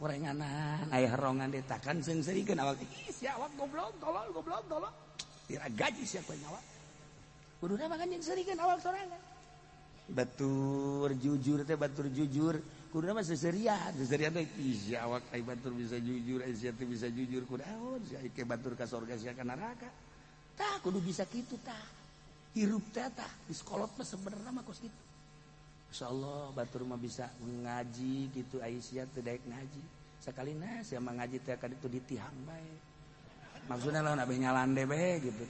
horenganan aya herongan deui takan seungseurikeun awak ih sia awak goblok tolol goblok tolol dira gaji sia kowe nyawa kuduna mah kan jeung seurikeun awak sorangan batur jujur teh batur jujur kuduna mah seserian seserian teh ih awak ai batur bisa jujur ai sia teh bisa jujur kudu aon sia ke batur ka surga sia ka neraka tah kudu bisa kitu tah hirup teh tah diskolot mah sebenarna mah kos kitu insyaallah batur mah bisa ngaji kitu ai sia teu daek ngaji sakalina sia mah ngaji teh ka ditu ditihang bae maksudna lamun abeh nyalande bae gitu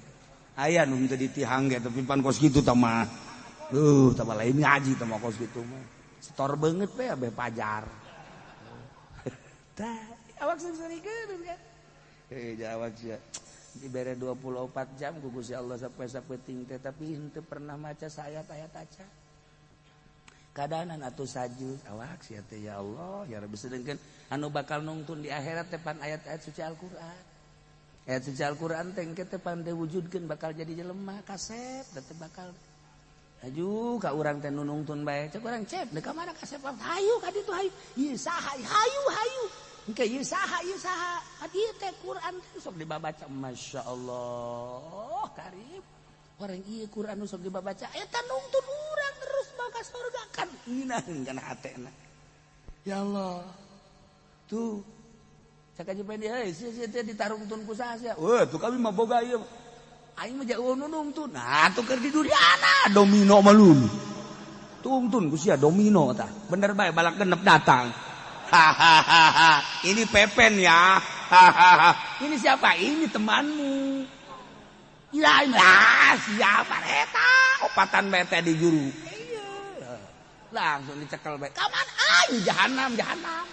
aya nu teu ditihang ge tapi pan kos kitu tah mah tah lain ngaji tah mah kos kitu mah setor banget be abeh pajar. Tah, awak seungseurikeun kan. Awak sia dibere 24 jam ku Gusti Allah sampai sapeuting teh tapi henteu pernah maca saayat-ayat aca. Kadanan atuh sajud awak sia teh ya Allah ya Rabbi sedengkeun anu bakal nungtun di akhirat teh pan ayat-ayat suci Al-Qur'an. Ayat suci Al-Qur'an teh engke teh pan diwujudkeun bakal jadi jelema kasep teh bakal aju ka urang teh nunungtun bae cek urang cep deuk ka mana kasep hayu ka ditu hayu ieu saha hayu hayu engke ieu saha ka dieu teh Quran teh sok dibabaca masyaallah karib orang ieu Quran sok dibabaca eta nungtun urang terus bawa ka surga kan ngeunaheun kana hatena ya Allah tuh cak aja bae heuh sia teh ditarungtun ku saha sia weuh tuh kami mah boga ieu aing mah jauh nungtun. Nah, tuh keur di duriana domino malun. Tungtun ku sia domino tah. Bener bae balak genep datang. Hahaha. Ini Pepen ya. Hahaha. Ini siapa? Ini temanmu. Ya, lah siapa eta? Opatan bae teh di juru. Iya. Langsung dicekel bae. Ka mana? Aing jahanam, jahanam.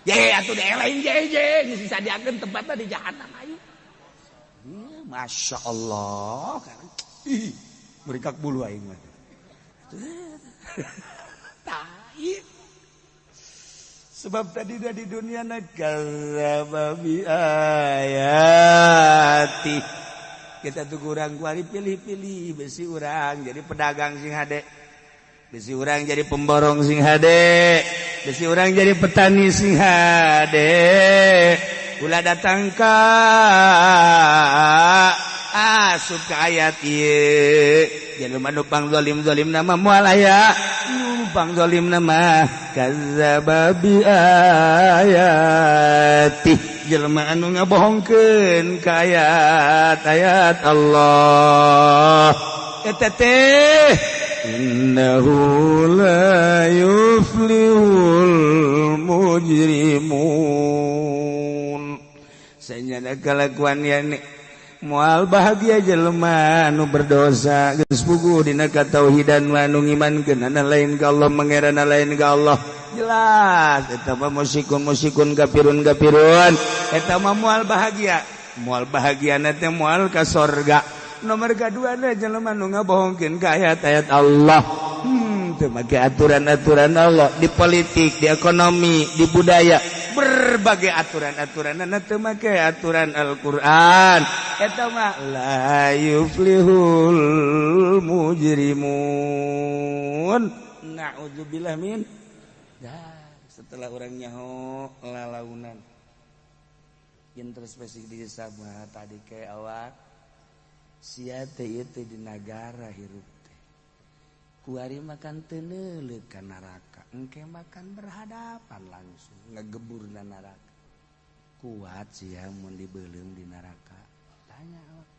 Ye atuh dieleng je je geus disadiakeun tempatna di jahanam ayo. Masya Allah, ih, merikak bulu aing mah. Tai. Sebab tadi dah di dunia nakadzdzaba bi ayati. Kita tuh kurang kuari pilih-pilih besi urang jadi pedagang sing hade. Besi urang jadi pemborong sing hade. Bisi urang jadi petani sing hade, ulah datang ka asup ka ayat ieu. Jelema nu pang zalim-zalim nama moal aya, nu pang zalim nama kazzaba bi ayati, jelema anu ngabohongkeun ka ayat-ayat Allah eta teh innahu la yuflihul mujrimun. Sanyana kalakuan yani moal bahagia jelema anu berdosa geus puguh dina katauhidan anu ngimankeun lain ka Allah, mangerana lain ka Allah. Jelas eta mah musykun musykun, kafirun kafirun. Eta mah moal bahagia, moal bahagia teh moal ka sorga. Nomor kedua na jelema nu ngabohongkeun ka ayat-ayat Allah, teu make aturan-aturan Allah di politik, di ekonomi, di budaya, berbagai aturan-aturan teu make aturan Al-Qur'an, eta mah la yuflihul mujrimun, na'udzubillah min. Dah, setelah orang nyaho lalaunan introspeksi diri sama tadi kayak awak sia teh ieu teh di nagara hirup teh kuari makan teu neuleuk ka neraka, engke makan berhadapan langsung ngegebur na neraka. Kuat sia mun dibeuleum di neraka? Tanya awak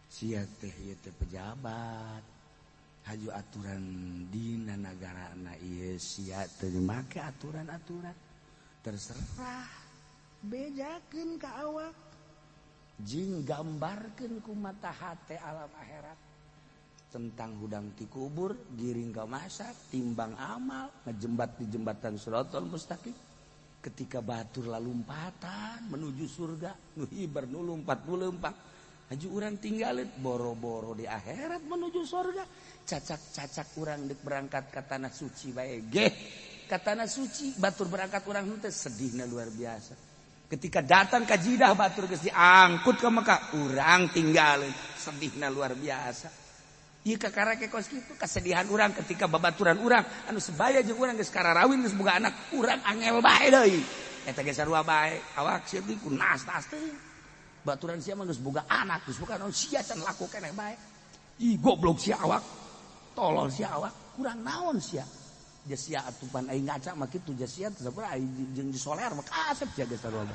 sia teh ieu teh pejabat, haju aturan dina nagara na ieu sia teu make aturan-aturan, terserah bejakeun ka awak jing gambarkeun ku mata hate alam akhirat tentang hudang ti kubur, giring ka mahsyar, timbang amal, ngejembat di jembatan Shirathal Mustaqim, ketika batur lalumpatan menuju surga, nu hiber, nu lumpat, nu leumpang, haju urang tinggalin boro-boro di akhirat menuju surga, cacak-cacak urang dek berangkat ke tanah suci bae geh, ke tanah suci batur berangkat urang henteu sedihna luar biasa. Ketika datang ke Jidah batur geus diangkut ke Mekah, urang tinggalin sedihna luar biasa. Ieu kakara ke kos kitu kesedihan urang ketika babaturan urang anu sebaya jeung urang geus kararawin, geus boga anak, urang angel bae deui. Eta ge sarua bae, awak sia teh ku nas-nas teh. Baturan sia mah geus boga anak, geus boga naon, sia can laku keneh bae. Ih, goblok sia awak. Tolol sia awak, kurang naon sia. Sia atupan aing ngaca mah kitu sia teh sabaraha aing jeung disoler mah kasep sia geus sarua bae.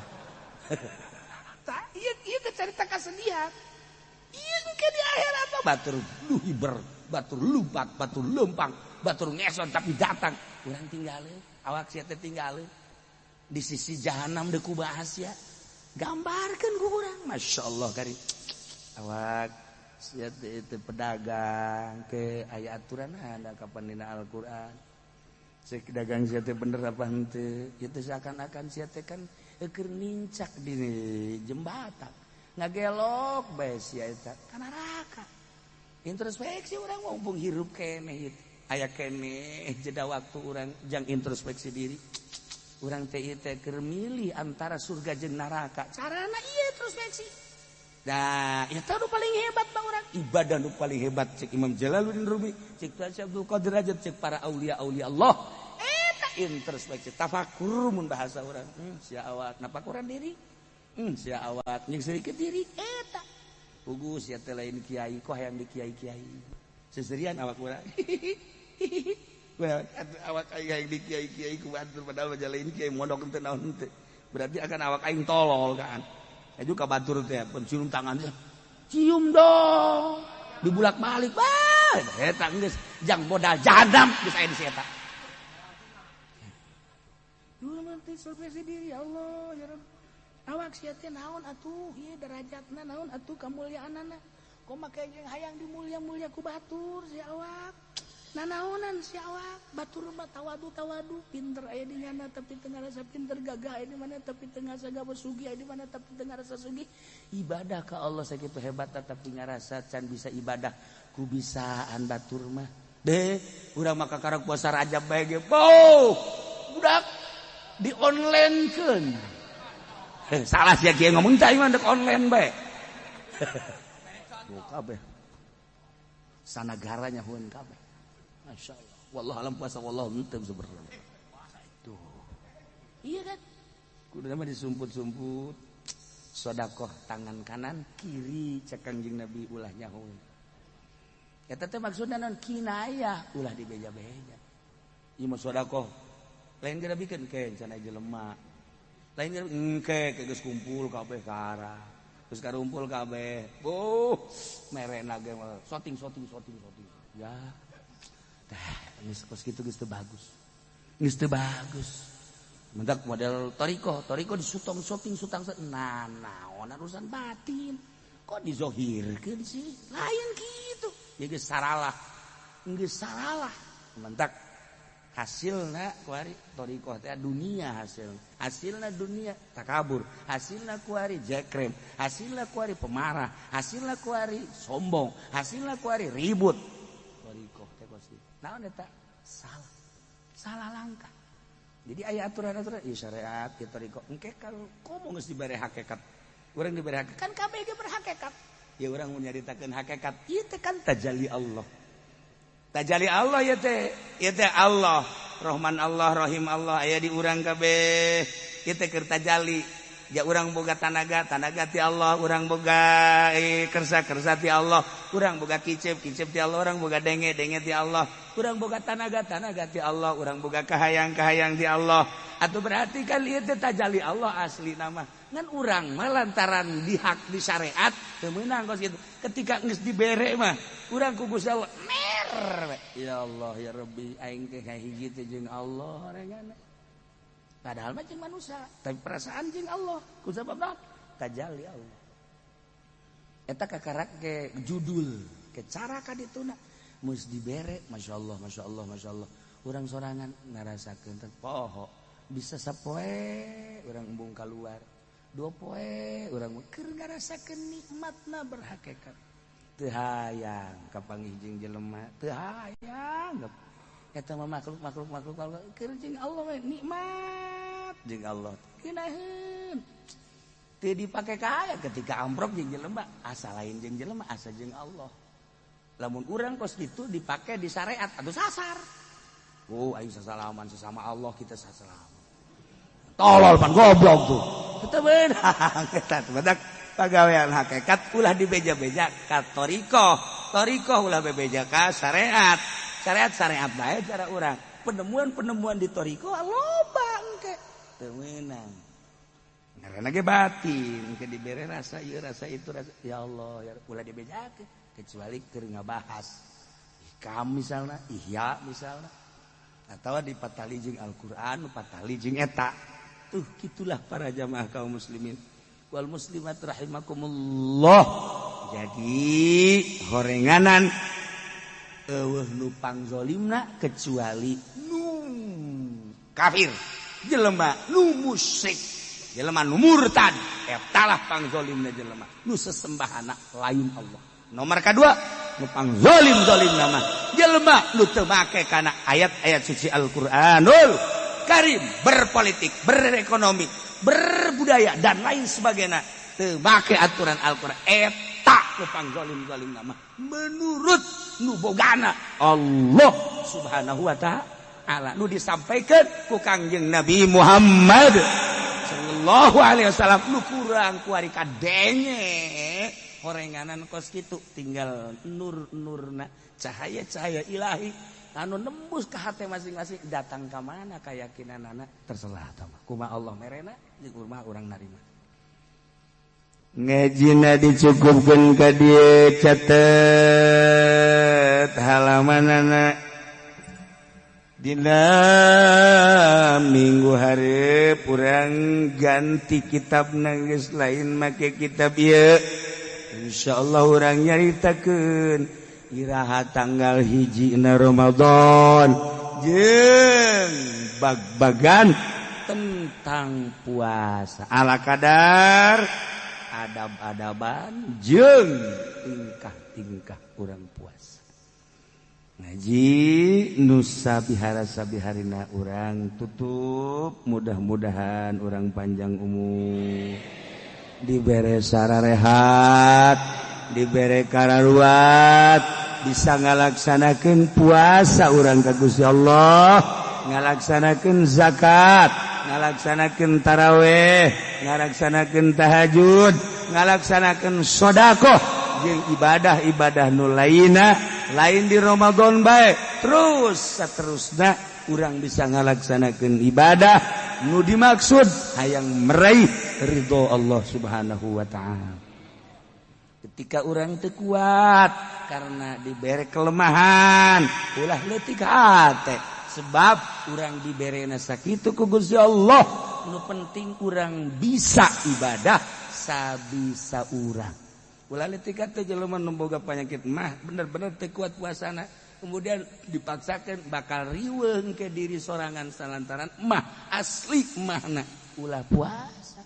Tah ieu ieu teh carita kasedihan. Ieu ke di akhirat mah batur lu hiber, batur lumpat, batur leumpang, batur ngeson tapi datang. Urang tinggalin, awak sia teh tinggalin. Di sisi jahanam deuk bahas ya. Gambarkeun ku urang, Masya Allah kari. Awak sia teh itu pedagang ke aya aturan ada kapan dina Al-Qur'an. Cek dagang sia teh bener apa henteu? Ieu seakan-akan sia teh kan keur nincak di jembatan. Ngagelok bae sia eta ka neraka. Introspeksi urang mumpung hirup keneh ieu. Aya keneh jeda waktu urang jang introspeksi diri. Urang teh ieu teh keur milih antara surga jeung neraka. Carana ieu introspeksi. Nah, eta nu paling hebat bang urang. Ibadah nu paling hebat cek Imam Jalaluddin Rumi, cek Syekh Abdul Qadir Rajab, cek para aulia-aulia Allah. Eta introspeksi, tafakur mun bahasa urang. Sia awak napakuran diri. Sia awak jeung sedikit diri eta. Puguh sia teh lain kiai, kok hayang di kiai-kiai. Seserian awak urang. Awak aing hayang di kiai-kiai ku batur padahal mah lain kiai, mondok teu naon teu. Berarti akan awak aing tolol kan. Aju ka batur teh cium tangannya. Cium dong. Dibulak-balik. Wah, eta geus jang modal jahanam geus aya di si eta. Dulu mah teh introspeksi diri, ya Allah, ya Rabb. Awak sia teh naon atuh ieu derajatna, naon atuh kamulyaanana. Kok make jeung hayang dimulia-mulia ku batur sia awak. Nanaonan sia awak, batur mah tawadu tawadu, pinter aya di nyana tapi teu ngarasa pinter, gagah aya di mana tapi teu ngarasa gagah, sugih aya di mana tapi teu ngarasa sugih. Ibadah ka Allah sakitu hebat tapi ngarasa can bisa ibadah ku bisaan batur mah. Deh, urang mah kakarak puasa Rajab bae ge. Boh, budak di online-keun. Salah sia kieu ngomong teh mah dek online bae. Kabeh. Sanagaranya hueun kabeh. Masya Allah. Wallahu alam puasa wallahu henteu sebenarnya. Tuh. Iya kan? Kudu mah disumput-sumput. Sedekah tangan kanan kiri cek Kangjeng Nabi ulah nyaho. Eta teh maksudna naon kinayah ulah dibeja-beja. Ieu mah sedekah lain geura bikeun ke cenah jelema. Lain geura engke geus kumpul kabeh ka arah. Geus karumpul kabeh. Oh, merena ge soting soting soting soting. Ya. Tah, geus kos kitu geus teu bagus. Geus teu bagus. Mendak model toriko, toriko disutong sotting sutang nah naon urusan batin. Kok dizohirkeun sih? Lain gitu. Ya geus saralah. Geus saralah. Mendak hasilna kuari toriko teh dunia hasil. Hasilna dunia takabur, hasilna kuari jekrem, hasilna kuari pemarah, hasilna kuari sombong, hasilna kuari ribut. Toriko teh kos kitu. Naon eta? Salah. Salah langkah. Jadi aya aturan-aturan ieu syariat ieu toriko. Engke kalau komo geus dibere hakikat. Urang dibere hakikat kan kabeh ge berhakikat. Ya urang mun nyaritakeun hakikat ieu teh kan tajalli Allah. Tajalli Allah ieu teh, ieu teh Allah, Rahman Allah, Rahim Allah aya di urang kabeh. Ieu teh keur tajalli. Ya urang boga tanaga, tanaga ti Allah, urang boga kersa, kersa ti Allah, urang boga kicep, kicep ti Allah, urang boga denge, denge ti Allah, urang boga tanaga, tanaga ti Allah, urang boga kahayang, kahayang ti Allah. Atau berarti kan ieu teh tajalli Allah asli nama. Ngan urang mah lantaran dihak di syariat teu meunang kos kitu. Ketika geus dibere mah urang ku Gusti Allah mer. Ya Allah ya Rabbi aing teh hiji teh jeung Allah horenganna. Padahal mah jeung manusia, tapi perasaan jeung Allah. Ku sabab naon? Tajalli Allah. Eta kakarak ke judul, ke cara ka dituna. Geus dibere, masyaallah, masyaallah, masyaallah. Urang sorangan ngarasakeun teh poho. Bisa sapoe urang embung kaluar. Dua poe urang keur ngarasakeun nikmatna berhakikat. Teu hayang kapanggih jeung jelema, teu hayang. Eta mah makhluk makhluk makhluk makhluk keur jeung Allah we nikmat jeung Allah. Keunaheun. Teu dipake kaya ketika amprok jeung jelema, asa lain jeung jelema, asa jeung Allah. Lamun urang kos kitu dipake di syariat atau sasar. Oh, ayo sasalaman sesama Allah kita sasalaman. Tolol pan goblok tuh. Teu beunang eta teh badak pagawean hakikat ulah dibeja-beja ka torikoh. Torikoh ulah bebeja ka syariat. Syariat-syariat bae cara urang. Penemuan-penemuan di torikoh loba engke. Teu meunang. Ngaranna ge batin, engke dibere rasa ieu rasa itu rasa ya Allah ya ulah dibejakeun kecuali keur ngabahas hikam misalna, ihya misalna atawa dipatali jeung Al-Qur'an, patali jeung eta. Tuh gitulah para jamaah kaum muslimin wal muslimat rahimakumullah. Jadi horenganan eueuh nu pangzolimna kecuali nu kafir, jelema nu musyrik, jelema nu murtad, eta lah pangzolimna jelema nu sesembahana lain Allah. Nomor kedua nu pangzolim-zolimna mah jelema nu teu make kana ayat-ayat suci Al-Qur'anul Karim, berpolitik, berekonomi, berbudaya dan lain sebagainya teu make aturan Al-Qur'an, eta nu pangzolim-zolimna mah menurut nu bogana Allah Subhanahu wa ta'ala nu disampaikan ku Kangjeng Nabi Muhammad sallallahu alaihi wasallam. Nu kurang kuari kadenge horenganan kos kitu tinggal nur-nurna cahaya-cahaya ilahi anu nembus ke hati masing-masing datang ka mana keyakinanana terserah tah mah kumaha Allah merena jeung kumaha urang narima. Ngajina dicukupkeun ka dieu catet halamanana dina minggu hareup urang ganti kitabna geus lain make kitab ieu. Insyaallah urang nyaritakeun iraha tanggal 1 Ramadan jeung bag-bagan tentang puasa ala kadar adab-adaban jeung tingkah-tingkah urang puasa. Ngaji nusa bihara sabiharina urang tutup, mudah-mudahan urang panjang umur, dibere sararehat, dibere kararuat, Bisa ngalaksanakeun puasa urang ka Gusti Allah, ngalaksanakeun zakat, ngalaksanakeun taraweh, ngalaksanakeun tahajud, ngalaksanakeun sodakoh jeung ibadah-ibadah nu lainna. Lain di Ramadan bae, terus seterusnya urang bisa ngalaksanakeun ibadah nu dimaksud hayang meraih ridho Allah Subhanahu wa Ta'ala. Ketika urang teu kuat karena diberi kelemahan, ulah leutik hate, sebab urang diberena sakitu ku Gusti Allah. Nu penting urang bisa ibadah sabisa urang. Ulah leutik hate. Jelema nu boga penyakit mah bener-bener teu kuat puasana, kemudian dipaksakan, bakal riweuh ke diri sorangan salantaran mah asli mahna. Ulah puasa.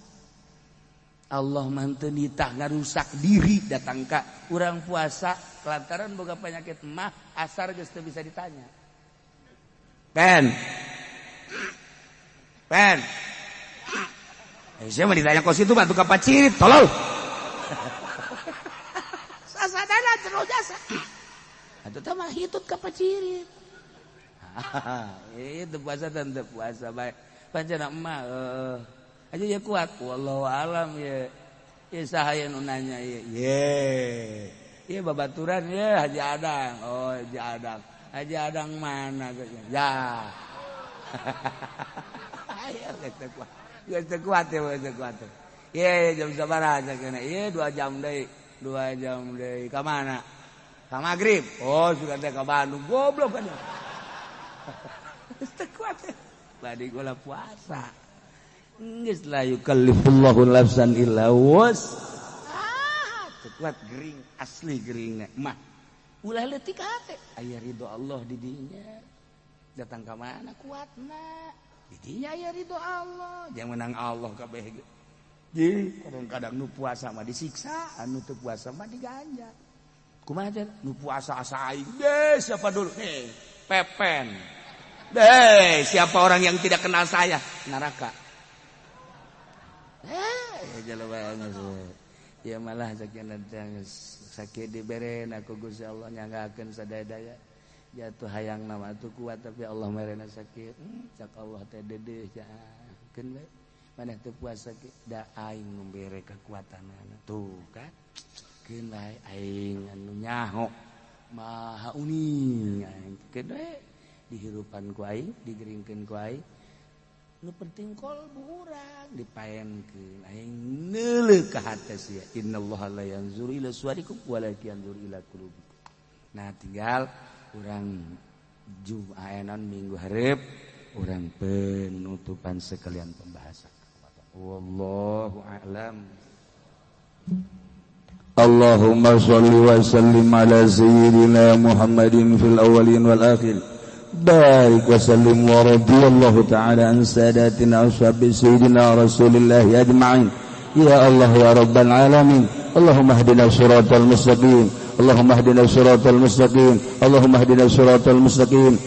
Allah mah teu nitah ngarusak diri. Datang ka urang puasa lantaran boga penyakit mah, asar geus teu bisa ditanya. Pen pen. Eh, siapa ditanya kos itu batu kapacirit, tolol. Sasadana terus jasa. Atuh tah mah hitut kapacirit. Itu puasa dan puasa baik. Pancen emak aja ya kuat. Wallahu alam ya. Ya, sahaya nu nanya ya. Ye. Ye babaturan ya Haji Adang. Oh, Haji Adang. Haji Adang mana? Ya. Ayo geus teu kuat. Geus teu kuat ya, geus teu kuat. Ye, jam sabaraha cenah? Ye, 2 jam deui. 2 jam deui. Ka mana? Ka maghrib. Oh, sudah teh ka Bandung. Goblok kan. Geus teu kuat. Badi gula puasa. Geus la yukallifullahu nafsan illa wus. Ah, teu kuat, gering, asli geringna. Mah ulah leutik hate. Aya ridho Allah di dinya. Datang ka mana kuatna? Di dinya aya ridho Allah. Jangan menang Allah kabeh. Jadi kadang-kadang nu puasa mah disiksa, anu teu puasa mah diganjar. Kumaha teh? Nu puasa asa aing. Deh, siapa dulu? Nih, Pepen. Deh, siapa orang yang tidak kenal saya? Neraka. Eh, jelema ya malah sakit sakit dibere ku Gusti Allah, nyanggakeun sadaya-daya. Jatuh hayang nama tuh kuat, tapi Allah merena sakit. Cak Allah teh dedeh keun we. Maneh teu puasa ge da aing nu bere kekuatanana. Tuh kan. Keun bae aing anu nyaho maha uning aing. Keun we dihirupan ku aing, digeringkeun ku aing. Nu penting kolbu urang dipaenkeun, aing neuleuh ka hate sia. Innallaha la yanzuru ila suwarikum walakin yanzuru ila qulubikum. Nah, tinggal urang Jumat minggu hareup urang penutupan sekalian pembahasan. Wallahu a'lam. Allahumma sholli wa sallim ala sayyidina Muhammadin fil awwalin wal akhirin. Barik wa sallim wa radiyallahu ta'ala an sadatina ashabi sayyidina Rasulillah ajma'in. Ya Allah ya Rabbal alamin. Allahumma hdina siratal mustaqim. Allahumma hdina siratal mustaqim. Allahumma hdina siratal mustaqim.